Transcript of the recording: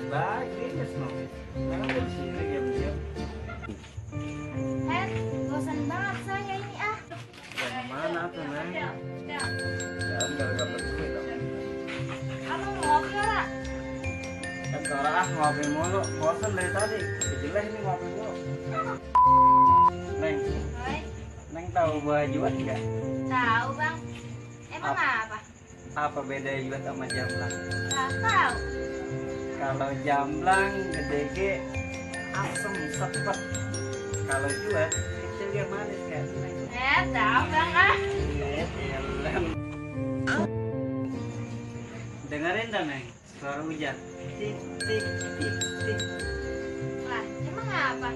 Baik, yes, no. Karena aku di sini diam-diam. Bosan banget saya ini ah. Yang mana tuh, Neng? Ya, enggak duit dong. Abang mau ngopi ora? Kan orang ngopi mulu, bosan dari tadi. Jelas ini ngopi mulu. Neng, Oi, Neng tahu buah juat nggak? tahu bang. Emang apa? Apa beda juat sama jamblang? Nggak tahu. Kalau jamblang gede asem sepet. Kalau juat kecil dia manis kan? Tahu bang ah. Elah. Dengerin dah Neng, suara hujan. Tik tik tik tik. Lah, emang apa?